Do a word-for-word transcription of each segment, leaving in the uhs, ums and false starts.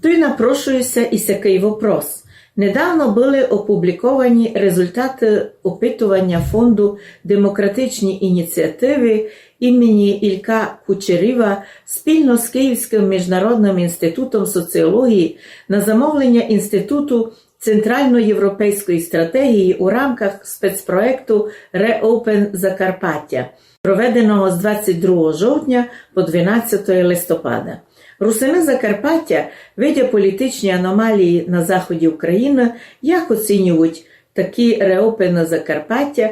Туй напрошує ся і сякый вопрос. Недавно были опубліковані результаты опитуваня фонду «Демократичні ініціативы» імені Ілька Кучерєва спільно з Київськым міжнародным інститутом соціології на замовленя Інституту центральноєвропейської стратегії у рамках спецпроєкту «Reopen Закарпаття», проведеного з двадцять другого жовтня по дванадцяте листопада. Русины Закарпаття, видя політичні аномалії на заході Україны, як оцінюють такі реопены Закарпаття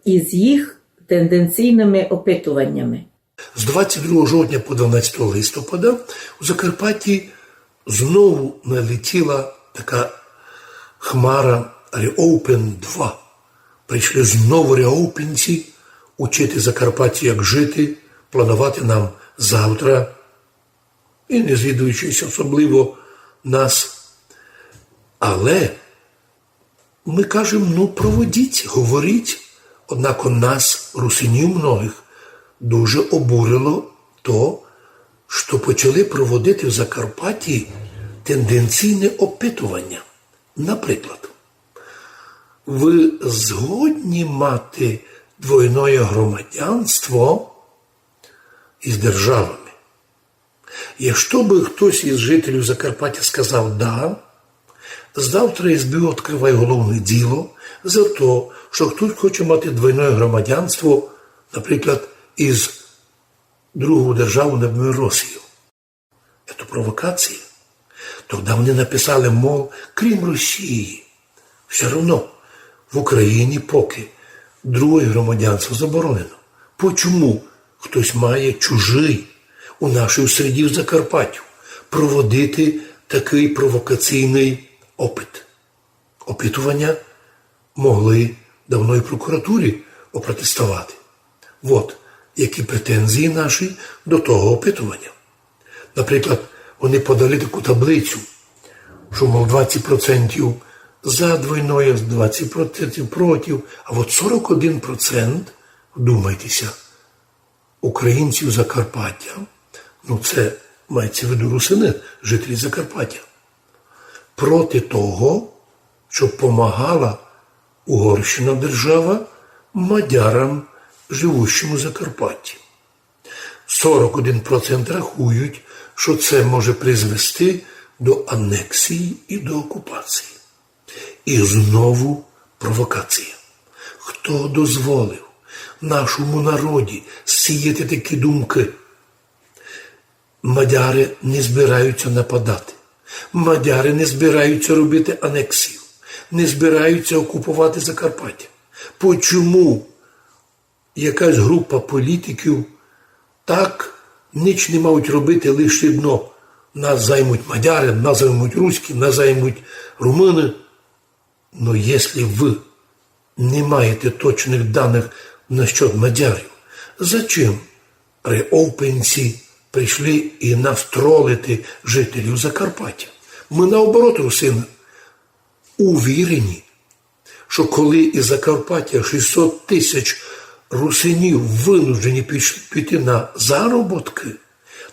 із їх тенденційными опитуванями? З двадцять другого жовтня по дванадцяте листопада у Закарпатті знову налетіла така хмара Reopen два. Прийшли знову реопенці учити Закарпаття, як жити, планувати нам завтра, і не звідуючись особливо нас. Але мы кажем: ну, проводіть, говоріть. Однако нас, русинів многых, дуже обурило то, што почали проводити в Закарпатті тенденційне опитуваня. Наприклад, вы згодні мати двойноє громадянство із державами? Якщо бы хтось із жителів Закарпаття сказав «да», завтра СБУ відкриває уголовне діло за то, што хтось хоче мати двойноє громадянство, наприклад, із другою державою, наприклад, Росією. Це провокація. Тогда вони написали, мол, крім Росії, всьо равно в Україні поки друге громадянство заборонено. Почому хтось має чужый у нашій среді в Закарпаттю проводити такый провокаційный опит? Опитуваня могли давно і прокуратурі опротестовати. Вот які претензії наші до того опитуваня. Наприклад, вони подали таку таблицю, што, мол, двадцять процентів за двойноє, двадцять процентів проти, а от сорок один процент, вдумайте ся, українців Закарпаття, ну, це мається в виду русины, жителі Закарпаття, проти того, щоб помагала Угорщина держава мадярам, живущим у Закарпатті. Сорок один процент рахують, що це може призвести до анексії і до окупації. І знову провокація. Хто дозволив нашому народі сіяти такі думки? Мадяри не збираються нападати. Мадяри не збираються робити анексію. Не збираються окупувати Закарпаття. Почому якась група політиків так ніч не мають робити, лише одно: нас займуть мадяри, нас займуть руські, нас займуть румыны? Но если вы не маєте точных даных насчет мадярів, зачем реопенці прийшли і нас тролити, жителів Закарпаття? Мы, наоборот, русины, увірені, що коли із Закарпаття шістсот тисяч русинів вынуждені піш-, піти на заробіткы,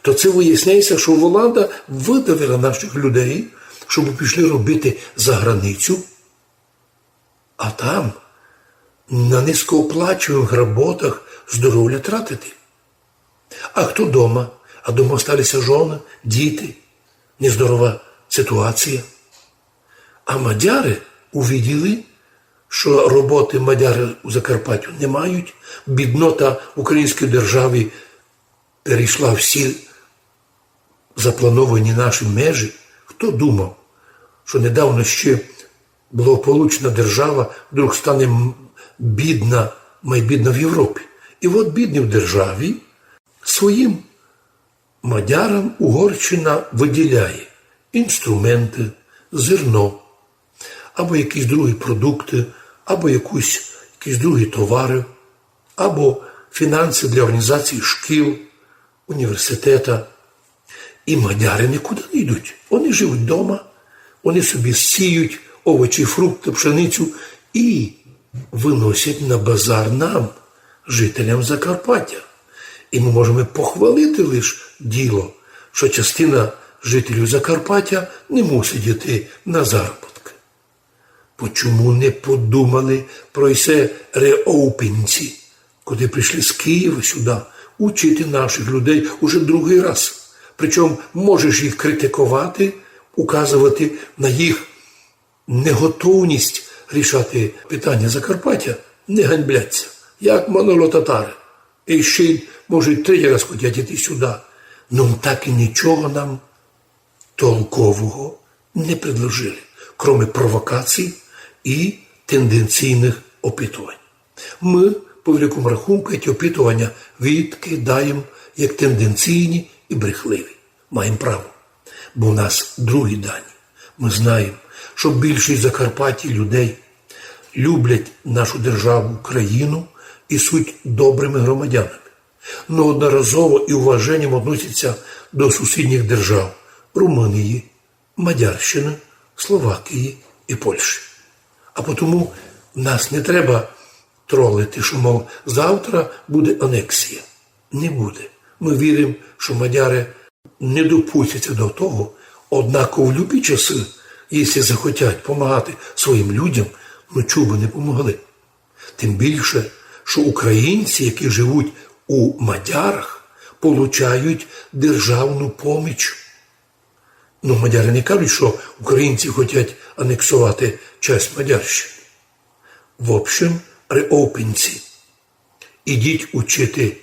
то це выясняється, що влада выдавила наших людей, щоб пішли робити за границю, а там на низькооплачуваних роботах здоровля тратити. А хто дома? А дома осталися жоны, діти, нездорова ситуація. А мадяри увиділи, що роботы мадяри у Закарпаттю не мають, біднота в українській державі перейшла всі заплановані наші межі. Хто думав, що недавно ще благополучна держава вдруг стане м-, бідна, майбідна в Європі? І от бідній державі своїм мадярам Угорщина виділяє інструменты, зерно, або якісь другі продукты, або якусь, якісь другі товары, або фінансы для організації шкіл, університета. І мадяри нікуди не йдуть. Вони живуть дома, вони собі сіють овочі, фрукты, пшеницю і выносять на базар нам, жителям Закарпаття. І мы можеме похвалити лиш діло, що частина жителів Закарпаття не мусить йти на заробітки. Почому не подумали про се реопенці, котрі прийшли з Києва сюди учити наших людей уже другий раз? Причому можеш їх критикувати, указувати на їх неготовність рішати питання Закарпаття, не ганьбляться, як монголо-татари. І ще й, може, й третій раз хочуть йти сюди. Ну так і нічого нам толкового не предложили, кроме провокацій і тенденційних опитувань. Ми, по великому рахунку, ці опитування відкидаємо як тенденційні і брехливі. Маємо право, бо в нас другі дані. Ми знаємо, що більшість Закарпаття людей люблять нашу державу Україну і суть добрими громадянами. Неодноразово і уваженням относяться до сусідніх держав: Румунії, Мадярщини, Словакії і Польщі. А потому нас не треба тролити, що, мов, завтра буде анексія. Не буде. Ми віримо, що мадяри не допустяться до того, однако в любі часи, якщо захотять помагати своїм людям, ну чого би не помогли. Тим більше, що українці, які живуть у мадярах, получають державну поміч. Ну, мадяри не кажуть, що українці хочуть анексувати часть Мадярщини. В общем, реопенці. Ідіть учити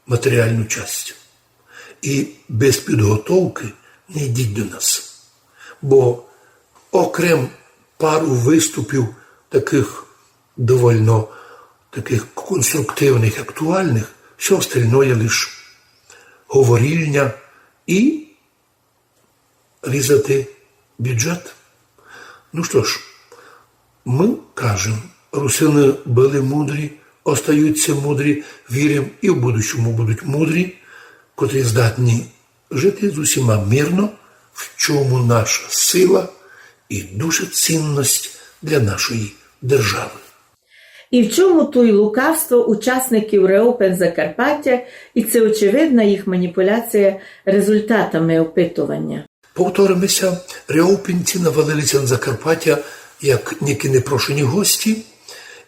матеріальну часть. І без підготовки не йдіть до нас. Бо окрем пару виступів таких довольно таких конструктивних, актуальних, все остальное лиш говорильня і різати бюджет. Ну що ж, ми кажемо, русины были мудрі, остаються мудрі, віримо, і в будущому будуть мудрі, котрі здатні жити з усіма мирно, в чому наша сила і дуже цінність для нашої держави. І в чому туй лукавство учасників Reopen Закарпаття, і ци очевидна їх маніпуляція результатами опитування? Повторимося, реопенці навалилися на Закарпаття як нікі непрошені гості,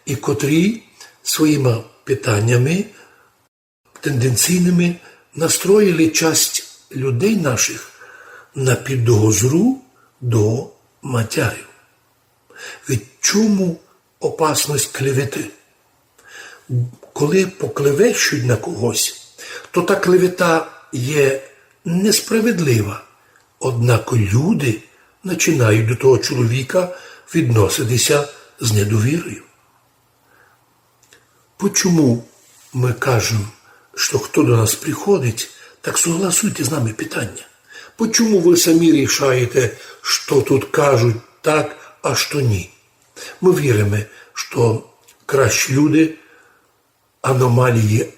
і котрі своїми питаннями тенденційными настроїли часть людей наших на підозру до мадярів. Від чому опасность клеветы? Коли поклевещуть на когось, то та клевета є несправедлива, однако люди починають до того чоловіка відноситися з недовірою. Почому ми кажемо, що хто до нас приходить, так согласуйте з нами питання. Почому ви самі рішаєте, що тут кажуть так, а що ні? Ми віримо, що кращі люди аномалії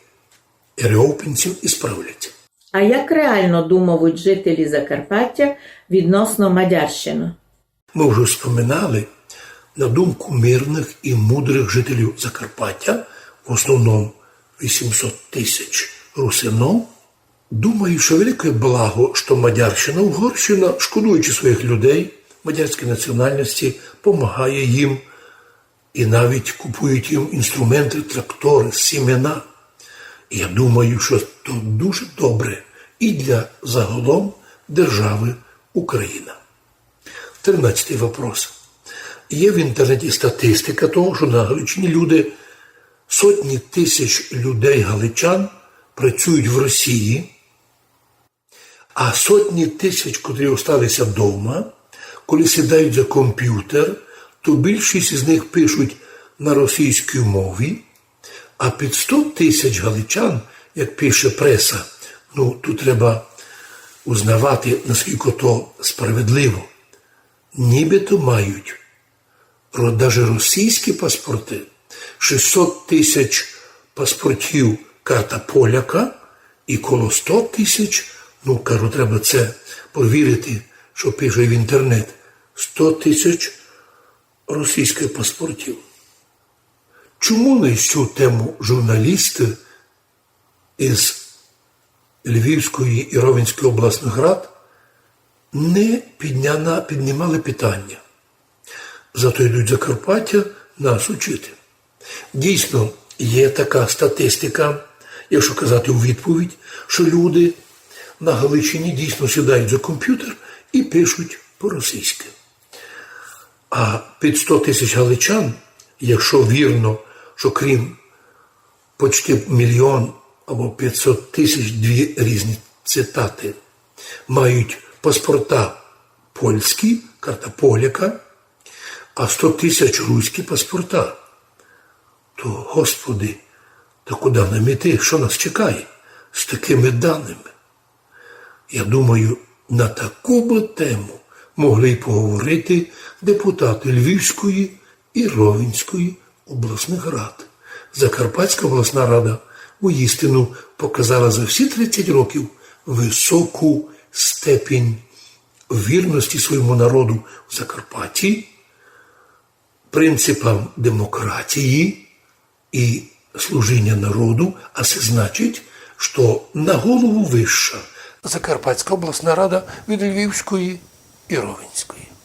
реопенців ісправлять. А як реално думавуть жителі Закарпаття відносно Мадярщины? Ми вже вспоминали, на думку мирных і мудрых жителів Закарпаття, в основному вісімсот тисяч русинов, думаю, що велике благо, що Мадярщина, Угорщина, шкодуючи своїх людей мадярської національності, помагає їм і навіть купують їм інструменти, трактори, сімена. Я думаю, що то дуже добре і для загалом держави Україна. Тринадцятый вопрос. Є в інтернеті статистика того, що на Галичині люди, сотні тисяч людей галичан працюють в Росії, а сотні тисяч, котрі осталися дома, коли сідають за комп'ютер, то більшість із них пишуть на російській мові, а під сто тисяч галичан, як пише преса, ну, тут треба узнавати, наскільки то справедливо, нібито мають ро-, даже російські паспорти, шістсот тисяч паспортів карта поляка і коло сто тисяч, ну, кажу, треба це провірити, що пише в інтернет, сто тисяч російських паспортів. Чому на цю тему журналісти із Львівської і Ровенської обласних рад не підняна, піднімали питання. Зато йдуть Закарпаття нас учити. Дійсно, є така статистика, якщо казати у відповідь, що люди на Галичині дійсно сідають за комп'ютер і пишуть по-російськи. А під сто тисяч галичан, якщо вірно, що крім почти мільйон або пятсот тисяч, дві різні цитати, мають паспорта польські, карта поляка, а сто тисяч руські паспорта, то, Господи, та куди нам іти? Що нас чекає з такими даними? Я думаю, на таку би тему могли й поговорити депутати Львівської і Ровенської обласних рад. Закарпатська обласна рада воістину показала за всі тридцять років високу степінь вірності своєму народу в Закарпатті, принципам демократії і служіння народу, а це значить, що на голову вища Закарпатська обласна рада від Львівської і Ровенської.